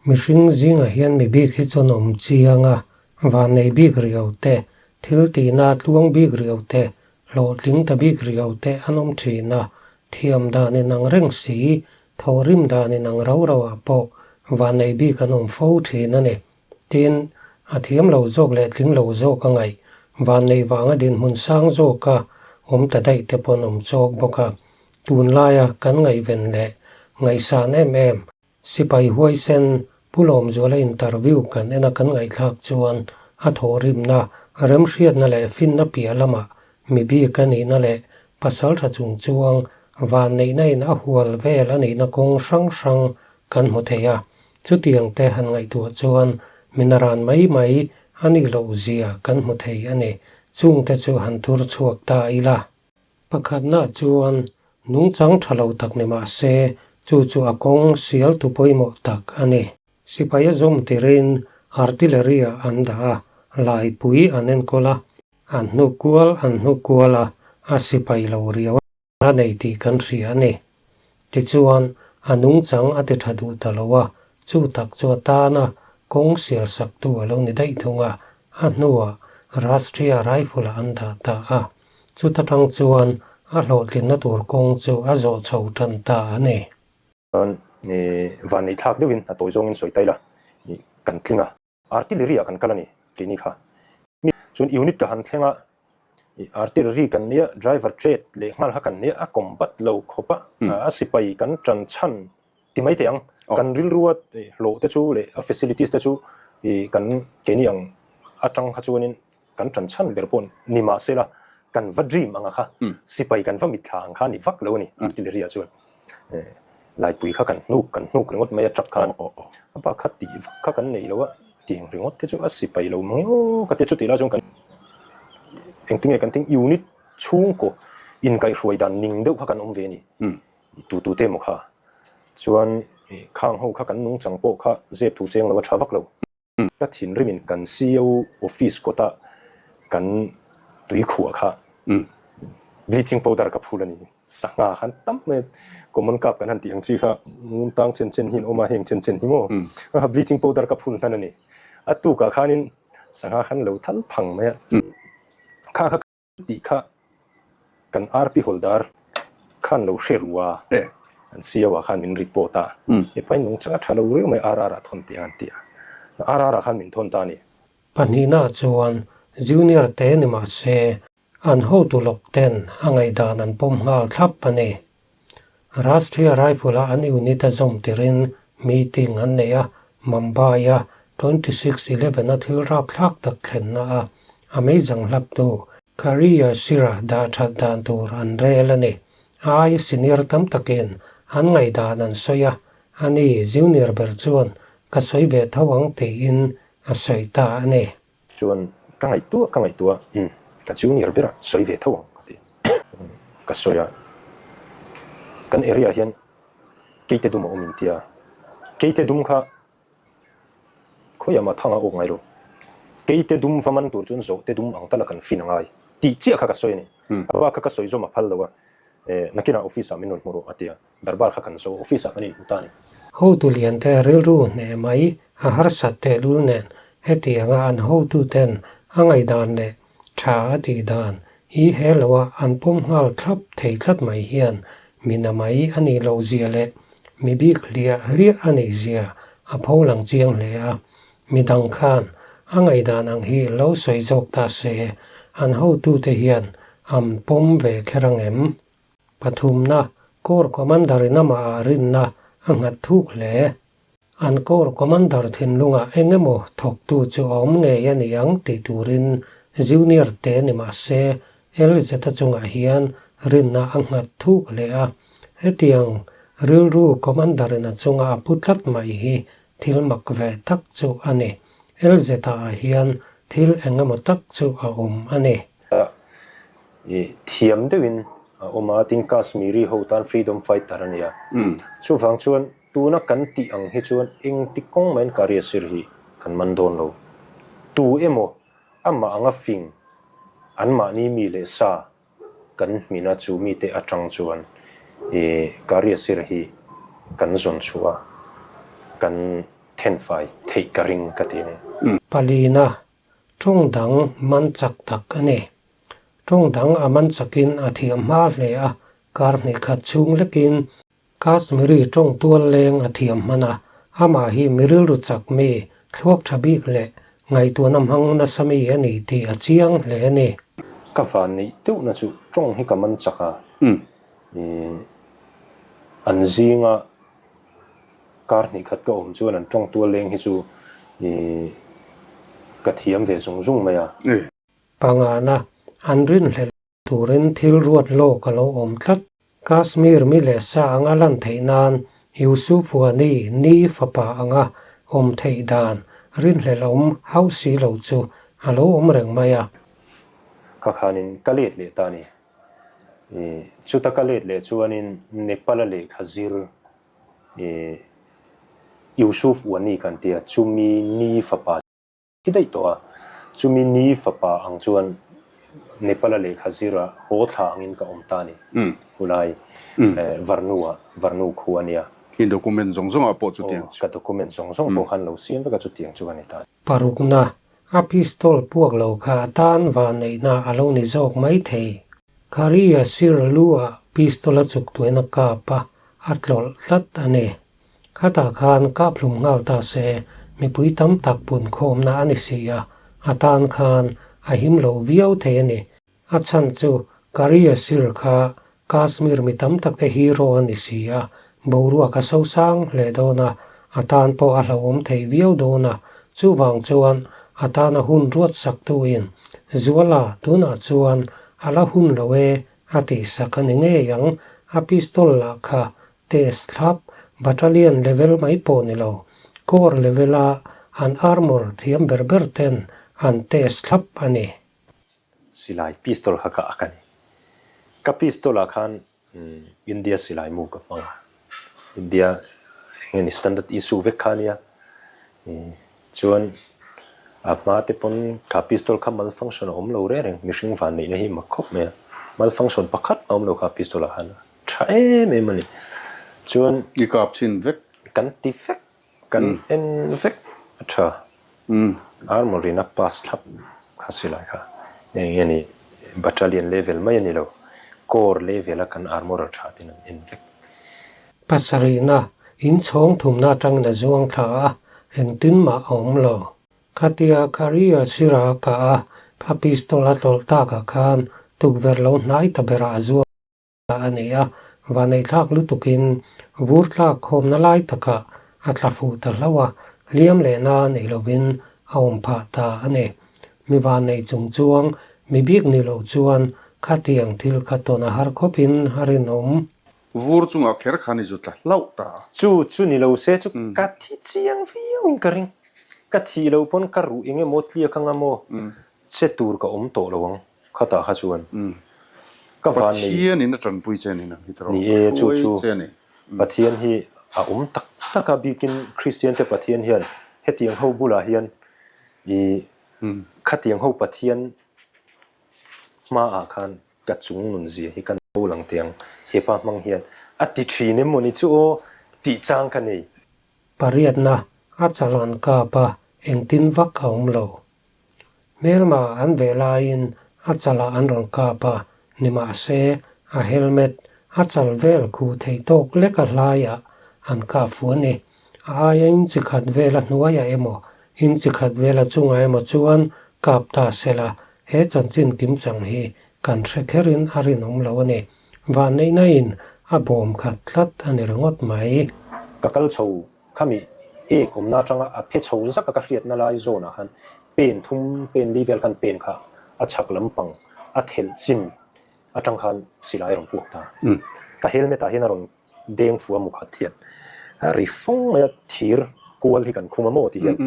Mihring zingah hian mi bik hi chuan awm chiang a, vannei bik riau te, thil tihna tluang bik riau te, hlawhtling ta bik riau te an awm thin a, thiam dan inang reng si, thawhrim dan inang rau rauah pawh vannei bik an awm fo thin a ni. Tin, a thiam lo zawk leh tling lo zawk a ngaih, vannei vanga dinhmun sang zawka awm ta daih te pawh an awm chawk bawk a. Tunlaia kan ngaihven leh ngaihsan em em, Sipai huaisen Pu Lawmzuala interview kan en a kan ngaihthlak chuan a thawhrimna, remhriatna leh finna piah lamah mi bik a nihna leh pasaltha chungchuang vanneihna in a hual vel a nihna kawng hrang hrang kan hmu thei a. Chutiang te han ngaihtuah chuan mi naran mai mai a nih loh zia kan hmu thei a ni. Chungte chu han tur chhuak ta ila. Pakhatna chuan nungchang tha lo tak ni mah se, chu chu a kawng sialtu pawimawh tak a ni. Sipai a zawm tirin artillery ah an dah a, laipui an enkawl a, an hnu kual an hnu kual a, a sipai lo riau a nei tih kan hria a ni. Tichuan, a nungchang a ti tha duh ta lo a, chu tak chu a tana kawng sialsaktu a lo ni daih thung a, a hnuah Rashtriya Rifle-ah an dah ta a. Chuta tang chuan a hlawhtlinna tur kawng chu a zawh chho tan ta a ni. Van nei thlak deuhin a tawi zawngin sawi taila kan tling a. Artillery ah kan kal a ni keini kha. Chuan unit ka han thleng a, artillery kan nia, driver trade leh nghal kha kan nia, a combat lo khawp a, a sipai kan tan chhan ti mai teh ang. Kan rilrua hlawh te chu leh a facilities te chu kan keini ang atang kha chuanin kan tan chhan ber pawh ni mah se la, kan va dream anga kha sipai kan va mitthla ang kha a ni vak lo a ni artillery ah chuan laipui kha kan hnuk kan hnuk ringawt mai a truck khan a bak kha tih vak kha kan nei lo a tiang ringawt te chu a sipai lo mang emaw ka tia chutih lai chuan kan engtinge kan ting unit chhungkaw inkaihhruai dan ning deuh kha kan awm ve a ni tu tu te emaw kha chuan khang ho kha kan nungchang pawh kha zep thu cheng lo a tha vak lo. Ka thinrimin kan CEO office kawtah kan tui khuah kha bleaching powder ka phul a ni. Sangha khan tam mai common carp kan han tih ang chi kha ngun tang chen chen hi an awm a, heng chen chen hi maw bleaching powder ka phul hnan a ni. A tukah khanin sangha khan lo thal phang mai a. Kha kha tih kha kan RP Hawldar khan lo hre ru a, an CEO ah khan min report a, hepa in nungchang a tha lo riau mai RR ah thawn tih ang an ti a, RR ah khan min thawn ta a ni. Pahnihna chuan Junior te ni mah se an hotu lawk ten a ngaihdan an pawm nghal thlap a ni. Rashtriya Rifle-a an unit a zawm tirin meeting an nei a, Mumbai-a 26 eleven a thil rapthlak tak thlenna a a meizang hlaptu Kariya Sira dah that dan tur an rel a ni. Ai senior tam takin an ngaihdan an sawi a, ani junior ber chuan ka sawi ve tho ang tiin a sawi ta a ni. Chuan ka ngaihtuah ka ngaihtuah umm ka junior ber a sawi ve tho ang ka ti. Ka sawi a, kan area ah hian keite dum a awm in tia, keite dum kha khawiah mah thang a awk ngai lo, keite dum va man tur chuan zawhte dum ang tala kan fin a ngai tih chiah kha ka sawi a ni. A pa kha ka sawi zawm a phal lo a, nakinah office ah min rawn hmu rawh a ti a. Darbar kha kan zo, office ah kan inhmu ta a ni. Hotu liante rilru hneh mai a harsat tehlul nen hetianga an hotuten a ngaihdan leh tha a tih dan hi he loa an pawm nghal thlap thei tlat mai hian mi na mai a nih loh zia leh mi bik hliah hliah a neih zia a pho lang chiang hle a. Mi dang khan a ngaihdan ang hi lo sawi zawk ta se an hotute hian an pawm ve kher ang em? Pathumna, Corps Commander in amah ah rinna a nghat thuk hle. An Corps Commander thinlungah eng emaw thawktu chu a awm ngei a ni ang tih turin Junior te ni mah se LZ a chungah hian rinna a nghat thuk hle a. Hetiang rilru Commander in a chunga a pu tlat mai hi thil mak ve tak chu a ni. LZ ah hian thil eng emaw tak chu a awm a ni. I thiam deuhin a awm a, tin Kashmiri ho tan freedom fighter a nia. Chuvang chuan tuna kan tih ang hi chuan engti kawng mahin career sir hi kan man dawn lo. Tu emaw amah anga fing anmahni mi leh sa kan hmina chu mite atang chuan i career sir hi kan zawn chhuah a, kan. thenfai theih ka ring ka ti a ni. Palina, Tawng dang man chak tak a ni. Tawng dang a man chakin a thiam hma hle a, kar hnih khat chhung lekin Kashmiri tawng tual leng a thiam hman a, amah hi mi rilru chak mi, thluak tha bik leh ngaihtuahna hmang nasa mi a ni tih a chiang hle a ni. Ka van neih deuhna chu tawng hi ka man chak a, an zinga Kar hnih khat ka awm chuan an tawng tual leng hi chu ka thiam ve zung zung mai a. Pangana, an rinhlelh turin thil ruat lawk a lo awm tlat. Kashmir mi leh sa anga lan theih nan Yusuf Wani ni fapa anga awm theih dan rinhlelh awm hauh si lo chu a lo awm reng mai a. Kha khanin ka let leh ta a ni. Chuta ka let leh chuanin Nepal-a lehkha zir Yusuf Wani kan tia, chumi ni fapa thi daih tawh a, chumi ni fapa ang chuan Nepal-a lehkha zira haw thla angin ka awm ta a ni. Khulai Varnu-ah, Varnu khu a nia. I document zawng zawngah pawh chutiang chu. Ka document zawng zawng pawh khan lo siam vek a, chutiang chu ka ni ta. Parukna, a pistol puak lo kha a tan vanneihna a lo ni zawk mai thei. Kharia sir lu-ah pistol a chuk tuain a kap a, a tlawlh tlat a ni. Khatah khan kap hlum nghal ta se, mipui tam tak punkhawmna a ni si a, a tan khan a him lo viau thei a ni. A chhan chu Kharia sir kha Kashmir mi tam tak te hero a ni si a, boruak a sosang hle dawn a, a tan pawh a hlauhawm thei viau dawn a, chuvang chuan a tana hun ruat sak tuin Zuala tunah chuan a la hun lo e a tih sak a ni ngei ang, a pistol lah kha test thlap, battalion level mai pawh ni lo, corps level a an armour thiam ber ber ten an test thlap a ni. Silai pistol kha ka ak a ni. Ka pistol ah khan India silai mu ka hmang a, India eng nge ni standard issue vek kha a nia. Chuan a hma te pawn kha pistol kha malfunction a awm lo reng reng, mihring van neihna hi mak khawp mai a, malfunction pakhat a awm lo kha pistol ah khan a tha em em a ni. Chuan I kap chhin vek. Kan ti vek. Kan en vek a tha. Armory-na pass thlap kha si lai kha. Eng nge ni battalion level mai a ni lo, corps level a kan armorer tha ten an en vek. Pasarihna, inchhawng thumna atangin a zuang thla a, engtin mah a awm lo. Khatia career sira a kah a, a pistol a tlawlh takah khan tukverh lo hnai ta berah a zuang. a ni a, vaneihthlak lutukin vur tlak khawmna lai takah a tla fuh ta hlauh a, hliam leh na nei lovin a awm phah ta a ni. Mi vanneih chung chuang mi bik ni loh chuan khatiang thil kha tawn a har khawpin a rinawm. Vur chungah kher khan i zu tla hlauh ta a. Chu chu ni lo se chu ka thi chiang viauin ka ring. Ka thih loh pawn ka ruh eng emaw tliak anga maw che tur ka awm tawh lo ang. Khatah kha chuan ka van nei. Pathian in a tanpui che ni nang hi tawrh Ni e, chu chu Pathian hi a awm tak tak a, bikin Kristian te Pathian hian hetiang ho bulah hian i khatiang ho Pathian hmaah khan ka chung nun zia hi ka no lang teh ang, hepa hmang hian a ti thin em mawni chu aw tih chang ka nei. Pariatna a chalan kap a, engtin vak a awm lo. Hmelma an veh laiin a chalah an rawn kap a, nimahse a helmet a chal vel khuh theih tawk lek a hlaiah an kap fuh a ni. A aia inchi khat vel a hnuaiah emaw, inchi khat vel a chungah emaw chuan kap ta sela, he chanchin kimchang hi kan hre kherin a rinawm lo a ni. Vanneihna-in a bawm khat tlat a ni ringawt mai. Ka kal chho Khami ek awmna atanga a phe chho zaka ka hriatna lai zawnah khan pen thum pen li vel khan pen kha a chhak lampang a thelh chin atang khan silai a rawn puak ta. Ka helmet ah hian a rawn deng fuh a mukhat hian a ri fawng mai a, thir kual hi kan khum a maw ti hian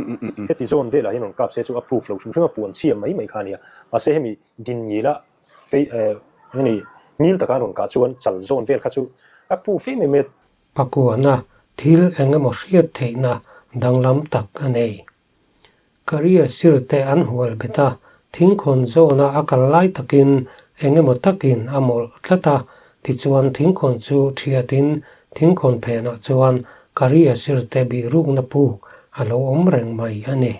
heti zawn velah hian rawn kap se chu a proof lo hrim hrim a, puan chhia mai mai kha a nia. Mahse hemi din ngila fei eh hemi ngil taka a rawn kah chuan chal zawn vel kha chu a proof em em mai a. Pakuahna thil eng emaw hriat theihna danglam tak a nei. Career sir te an hual bet a, thingkhawn zawna a kal lai takin eng emaw takin a mawlh tlat a, tichuan thingkhawn chu thiatin thingkhawn phenah chuan career sir te bihrukna puk a lo awm reng mai a ni.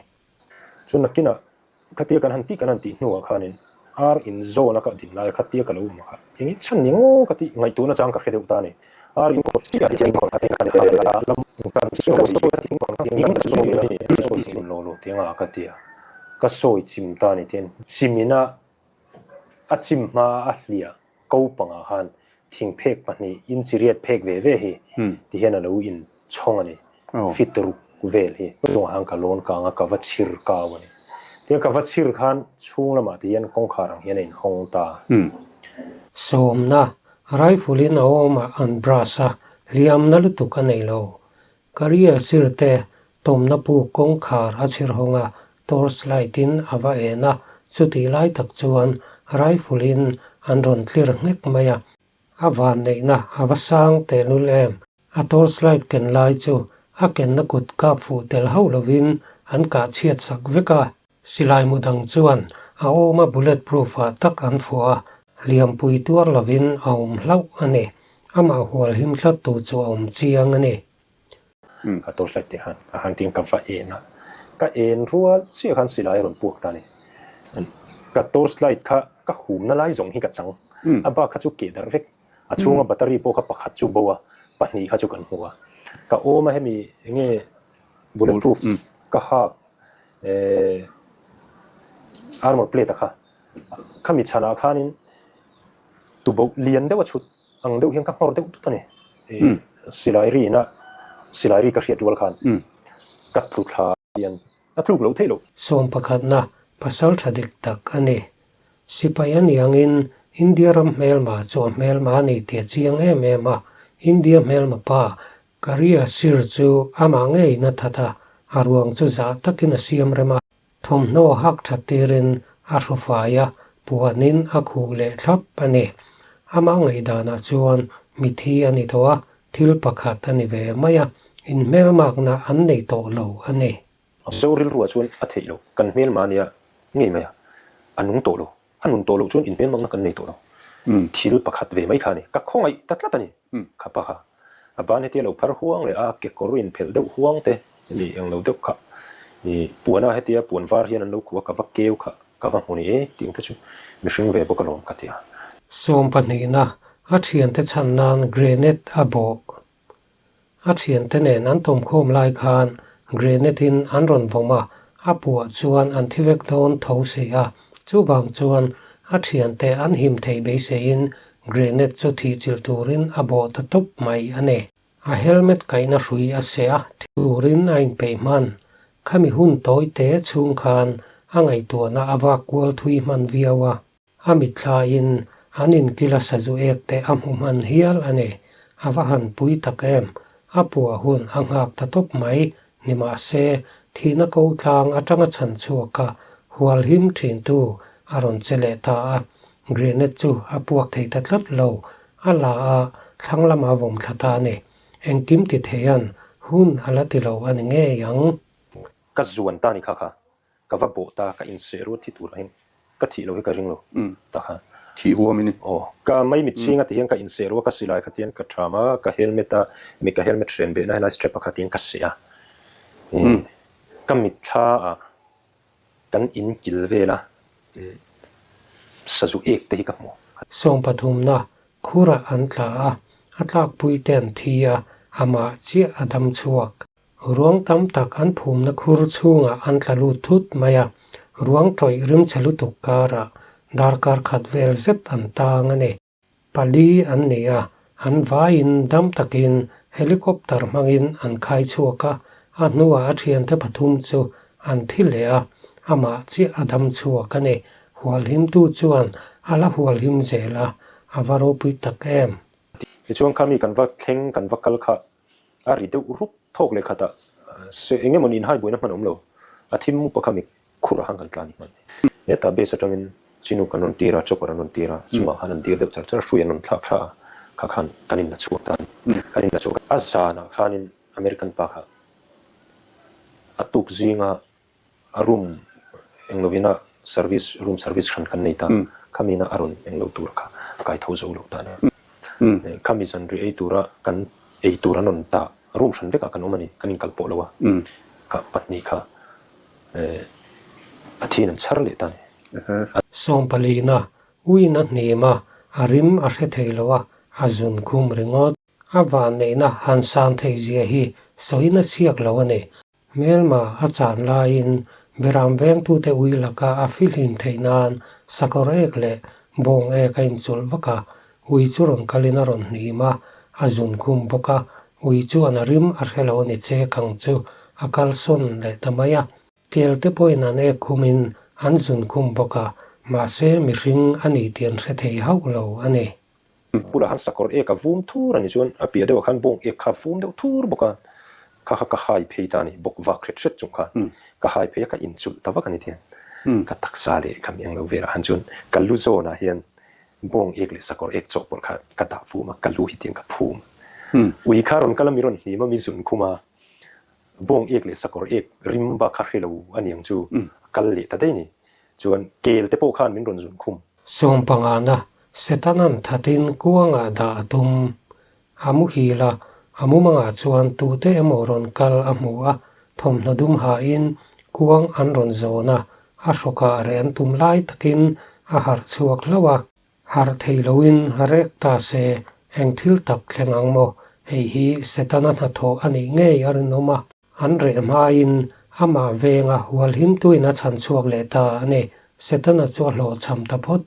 Chu nakinah khatia kan han tih kan han tih hnuah khanin ar in zawn a ka din laia khatia ka lo awm kha eng chhan ni ngaw ka tih ngaihtuahna chang ka hre deuh ta a ni. Ar in kawt chiah hian kawt a lam kan sawi chim lo lo tih anga ka ti a, ka sawi chim ta a ni tin chimina a chim hma a hliah ko pangah khan thingphek pahnih inchiriat phek ve ve hi ti hian a lo inchhawng a ni. Fit ruk vel hi chungah khan ka lawn kang a, ka va chhir kau a ni. Tihian ka va chhir khan chhung lamah ti hian kawngkhar ang hian a inhawng ta. Sawmna, rifle in a awmah an brush a, hliamna lutuk a nei lo. Career sir te tawmna puk kawngkhar a chhir hawng a, torch light in a va en a, chutih lai tak chuan rifle in an rawn tlir nghek mai a, a vanneihna a va sang tehlul em. A torch light ken lai chu a kenna kut kap fuh tel hauh lovin an kah chhiat sak vek a. Silai mu dang chuan a awma bullet proof ah tak an fuh a, hliampui tuar lovin a awm hlauh a ni. Amah hual him tlat tu chu a awm chiang a ni. Ka torch light te khan a han tin ka va en a, ka en rual chiah khan silai a rawn puak ta a ni. Ka torch light kha ka humna lai zawng hi ka chang, a bak kha chu keh darh vek. A chhunga battery pawh kha pakhat chu bo a, pahnih kha chu kan hmu a. Ka awm a hemi enge bulletproof ka hak eh armor plate a kha khami chhanah khanin tuboh lian deuh a chhut ang deuh hian ka nghawr deuh tut a ni. Silai ri ina silai ri ka hriat rual khan ka tlu thla hian a tluk loh theih loh. Sawm pakhatna pasal tha dik tak a ni. Sipai a ni angin India ram hmelma chu a hmelma a ni tih a chiang em em a, India hmelma pa Karia Sir chu amah ngeiin a that a, a ruang chu zah takin a siam rem a, thawmhnaw hak that tirin a hru fai a, puanin a khuh leh thlap a ni. Amah ngaihdanah chuan mithi a ni tawh a, thil pakhat a ni ve mai a, inhmelmakna an nei tawh lo a ni. Zo rilruah chuan a theih lo, kan hmelma nia ngei mai a, a nung tawh lo, a nun tawh loh chuan inhmelmakna kan nei tawh lo. Thil pakhat ve mai kha a ni, ka khawngaih ta tlat a ni kha pa kha. A ban hetia lo phar huang leh a kekawr inphelh deuh huang te hemi eng lo deuh kha i puana hetia puan var hian an lo khuh a, ka va keu kha ka va hmu ni e tih ang te chu mihring ve bawk alawm ka ti a. Sawm pahnihna, a thiante chhan nan grenade a bawh. A thiante nen an tawmkhawm lai khan grenade in an rawn vawm a, a puah chuan an thi vek dawn tho si a, chuvang chuan a thiante an him theih beiseiin grenade chu thihchilh turin a bawh ta tawp mai a ni. A helmet kaihna hrui a seh a, thi turin a inpeih hman. Khami hun tawi te chhung khan a ngaihtuahna a vak kual thui hman viau a. A mitthlain an inkil a sazu ek te a hmu hman hial a ni. A va han pui tak em! A puah hun a nghak ta tawp mai. Nimahse, thihna ko tlang atanga chhan chhuak a hual him thintu a rawn che leh ta a. Grenade chu a puak thei ta tlat lo. A la a, thlang lama vawm thla ta a ni. Engkim ti theian hun a la ti lo a ni ngei ang. Ka zuan ta ni kha kha. Ka va bawh ta, ka inseh ruat thi turah hian ka thih lo hi ka ring lo ta kha. Thih huam i ni. Aw, ka maimit chhinga ti hian ka inseh ruat, ka silai kha tian ka tham a, ka helmet a, mi ka helmet hren behna helai strap a kha tian ka seh a. Ka mitthla ah kan inkil vel a, sazu ek te hi ka hmu. Sawm pathumna khurah an tla a, a tlakpui te an thi a, amah chiah a dam chhuak. Ruang tam tak an phumna khur chhungah an tla lut thut mai a, ruang tawih rimchhe lutuk karah darkar khat vel zet an tang a ni. Pali an ni a, an vaiin dam takin helicopter hmangin an khai chhuak a, a hnuah a thiante pathum chu an thi leh a, amah chiah a dam chhuak a ni. Hualhimtu chuan a la hualhim zel a, a va ropui tak em? Tichuan khami kan va thleng kan va kal kha A ri deuh rup thawk leh khatah se eng emaw ni inhai buaina hman a awm lo. A thim mup a kha mi khurh a han kan tlan hman. Hetah base atangin Chinook an rawn tir a, chopper an rawn tir a, chungah khan an dir deuh char char a, hrui an rawn thlak thla a, kha khan kan inla chhuak ta a ni. Kan inla chhuak a. A zanah khanin American pa kha a tuk zinga A room eng lovin a service room service hran kan nei ta. Khamina a rawn eng lo tur kha a kai tho zo lo ta a ni. Khami zanri ei tura kan ei tur an rawn ta room hran vekah kan awm a ni, kan inkal pawh lo a. Kha pahnih kha a thiin an chhar leh ta a ni. Sawmpalina uiin a hnim a, a rim a hre thei lo a, a zun khum ringawt. A vanneihna han san theih zia hi sawiin a chhiak lo a ni. Hmelma a chan laiin Beram vengtute ui laka a fihlim theih nan sakawr ek leh bawng ek a inchulh vak a, ui chu rawn kalin a rawn hnim a, a zun khum bawk a, ui chuan a rim a hre lo a ni chek ang chu a kalsawn leh ta mai a. Kel te pawhin an ek khumin an zun khum bawk a, mahse mihring a ni tih an hre thei hauh lo a ni. Bulah khan sakawr ek a vum thur a ni chuan a piah deuhah khan bawng ek kha a vum deuh thur bawk a, kha kha ka hai phei ta a ni, bawk vak hret hret chung khan ka hai phei a, ka inchulh ta vak a ni tiang ka taksa leh ka mi englo velah khan chuan ka lu zawnah hian bawng ek leh sakawr ek chawhpawlh kha ka dah vum a, ka lu hi tiang ka phum. Ui kha rawn kal a mi rawn hnim a, mi zun khum a, bawng ek leh sakawr ek rim bak kha hre lo a niang chu a kal leh ta daih a ni. Chuan kel te pawh khan min rawn zun khum. Sawmpangana Setanan thatin kuangah dah a tum. A muhil a, a mumangah chuan tute emaw rawn kal a hmu a, thawmhnaw dum hain kuang an rawn zawn a, a hrawkah reh an tum lai takin a harh chhuak hlauh a. Harh thei loin rek ta se, eng thil tak thleng ang maw? Hei hi Setana hnathawh a nih ngei a rinawm a. An reh hmain amah venga hualhimtuin a chhan chhuak leh ta a ni. Setana chu a hlawhchham ta phawt.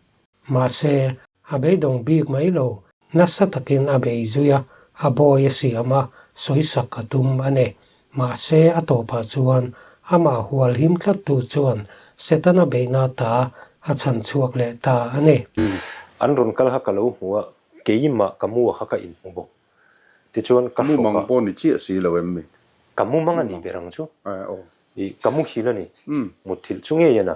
Mahse, a beidawng bik mai lo, nasa takin a bei zui a, a bawi a siam a, sawisak a tum a ni. Mahse, a tawpah chuan amah hualhim tlattu chuan Setana beihna ta a chhan chhuak leh ta a ni. An rawn kal kha ka lo hmu a, keimah ka mua kha ka inhmu bawk. Tichuan ka hrawk a. Mumang pawh ni chiah si lo em mi? Ka mumang a nih ber ang chu. I ka muhil a ni. Mutthilh chu ngei a na.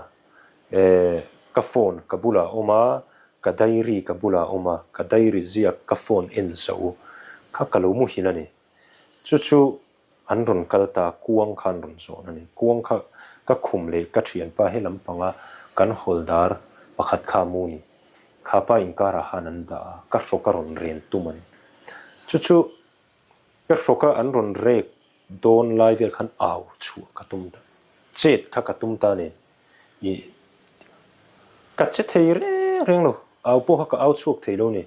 E, ka phone ka bulah a awm a, ka diary ka bulah a awm a, ka diary ziak ka phone en zo kha ka lo muhil a ni. Chu chu an rawn kal ta, kuang kha an rawn zawn a ni. Kuang kha ka khum leh ka thianpa he lampanga kan hawldar pakhat kha a mu ni. Kha pa inkarah khan an dah a, ka hrawk a rawn ren tum an. Chu chu ka hrawka an rawn rek dawn lai vel khan au chhuah ka tum ta, chet kha ka tum ta nen i ka che thei reng reng lo, au pawh kha ka au chhuak thei lo ni.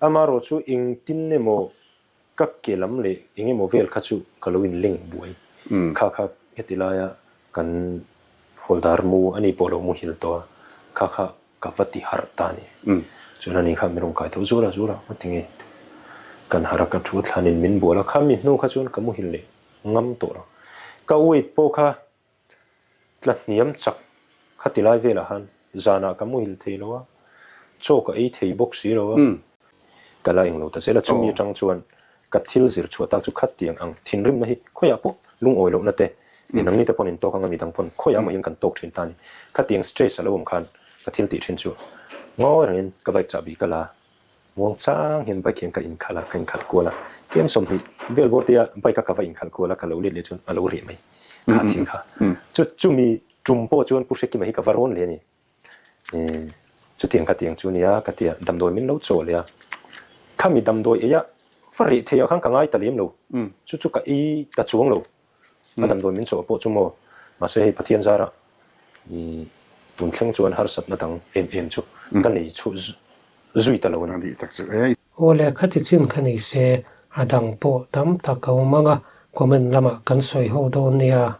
Amaherawh chu engtin emaw Ka ke lam leh eng emaw vel kha chu ka lo inleng buai. Kha kha heti laia kan hawldar mu a ni pawh lo muhil tawh a, kha kha ka va ti harh ta a ni. Chuan ani kha min rawn kai tho zul a, zul a, ngati nge kan harh a, ka thu thlanin min bual a, kha mi hnu kha chuan ka muhil leh ngam tawh lo. Ka weight pawh kha Tla hniam chak kha ti lai velah khan zanah ka muhil thei lo a, chaw ka ei thei bawk si lo a, ka la englo ta zel a, chumi atang chuan ka thil zir chhuah tak chu khat tiang ang thinrimna hi khawiah pawh lungawi lohna te nangni te pawn in tawk anga midang pawn khawiah maw hian kan tawk thin ta a ni. Khatiang stress a lo awm khan ka thil tih thin chu ngawi rengin ka bike chahbi ka la a, Muang chang hian bike hian ka inkhalh a, ka inkhalh kual a. Kem 20 vel bawr tia bike a ka va inkhalh kual a, ka lo let leh chuan a lo reh mai kha thil kha. Chu chumi tum pawh chuan Pu Hrekima hi ka va rawn leh a ni. Chutiang kha tiang chu nia ka tia damdawi min lo chawh leh a. Khami damdawi ei a va reh theih ah khan ka ngai ta lem lo. Chu chu ka ei ta chuang lo. A damdawi min chawh pawh chu maw? Mahse hei Pathian zarah tun thleng chuan harsatna dang em em chu ka nei chhuh zui ta lo a ni. Aw le khati chin kha ni se, a dang pawh tam tak a awm ang a, comment lamah kan sawi ho dawn nia.